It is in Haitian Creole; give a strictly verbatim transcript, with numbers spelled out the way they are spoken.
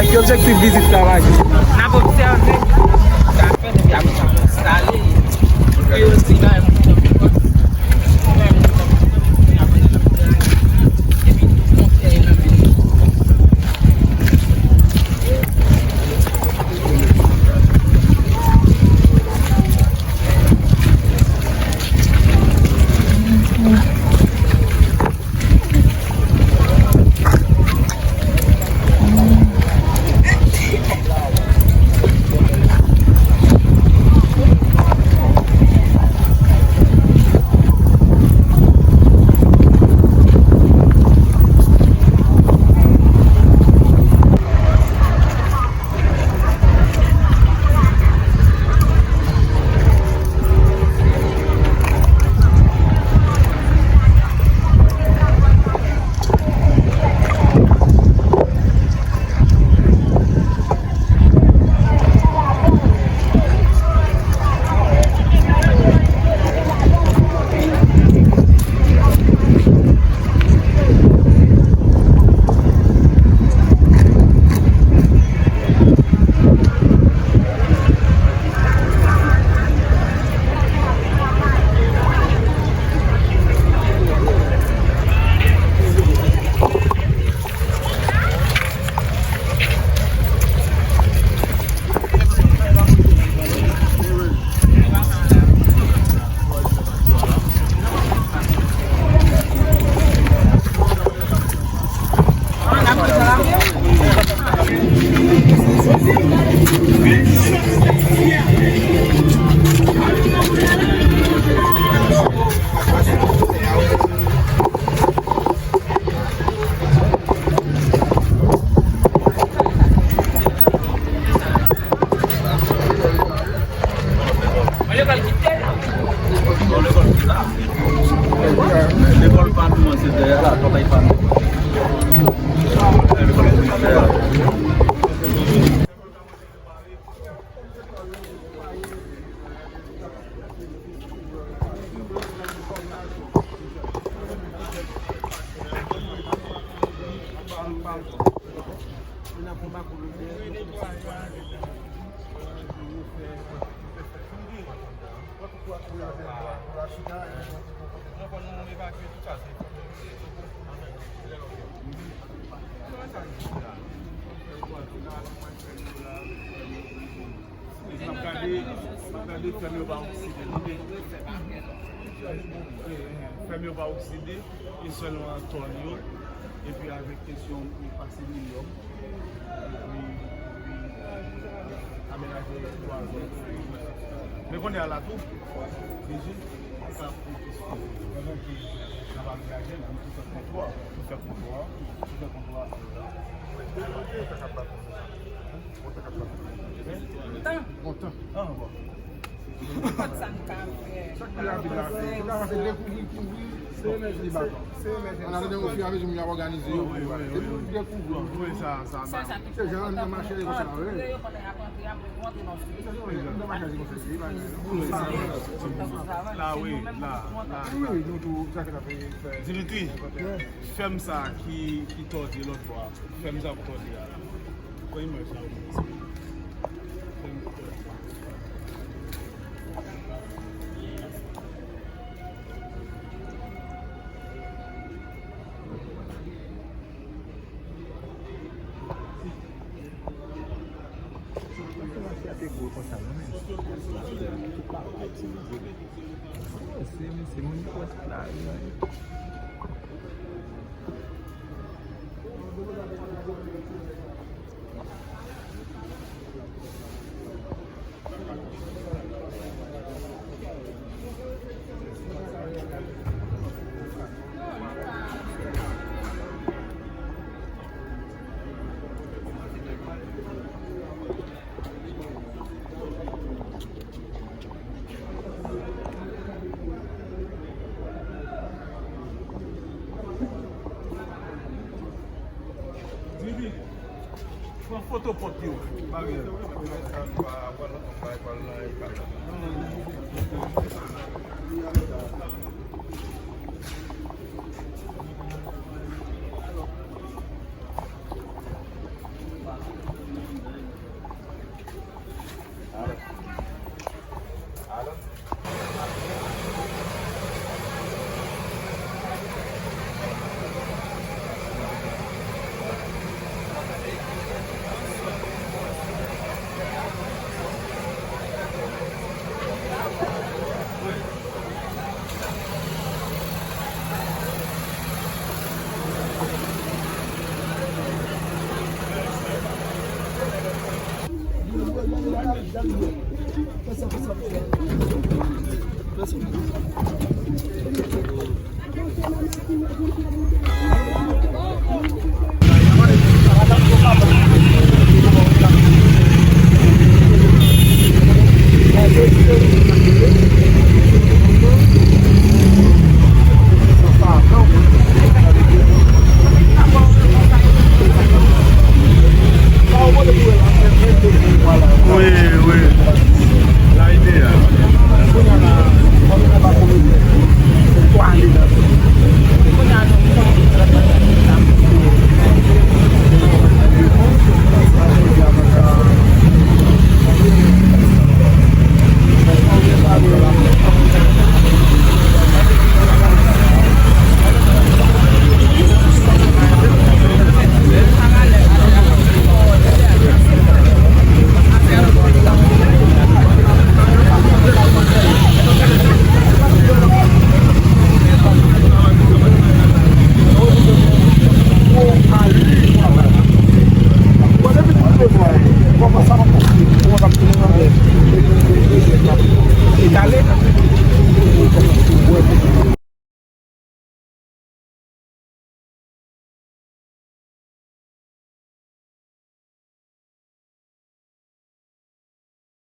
Ki objektif vizit travay? N ap obsève, sa fèt, epi apre sa, n ap enstale. Pou yo di, bagay moun nan fè kòb. Bagay moun nan fè kòb, epi nou monte nan men. Lekòl pa nou an, se dèyè la, kòmay pa nou. Lekòl pa nou an. N ap gade, n ap gade fèm yo pa okside, tande. Fèm yo pa okside, e sèlman tòn yo, epi avèk kesyon pase milyòm, epi, epi amenaje twa zòn. Men kounye a la tou, Fiji, sa ap yon kesyon. Pandan ke n ap amenaje, nou tou fè kontwa, nou fè kontwa, nou fè kontwa. Tan. Kontan. Ah, bon. Nenpòt sa n ka fè. Sa k pi rapid la, se ta fè dekouvri, kouvri. An atandan, ofiyamezi, moun yo ap òganize yo pou dekouvri. Wi, sa, sa, sa. Se jan nan mache konsa, wi. Nan mache konsa, se bagay, non? Wi, sa. La, wi, la, la. Wi, nou tou, sa k ap fè. Dimitri, fèm sa ki, ki tòde lòt bò a. Fèm sa pou tòde a. Pran imaj la, wi. Se, se moun ki wè tout lajan. Pran foto pòt yo.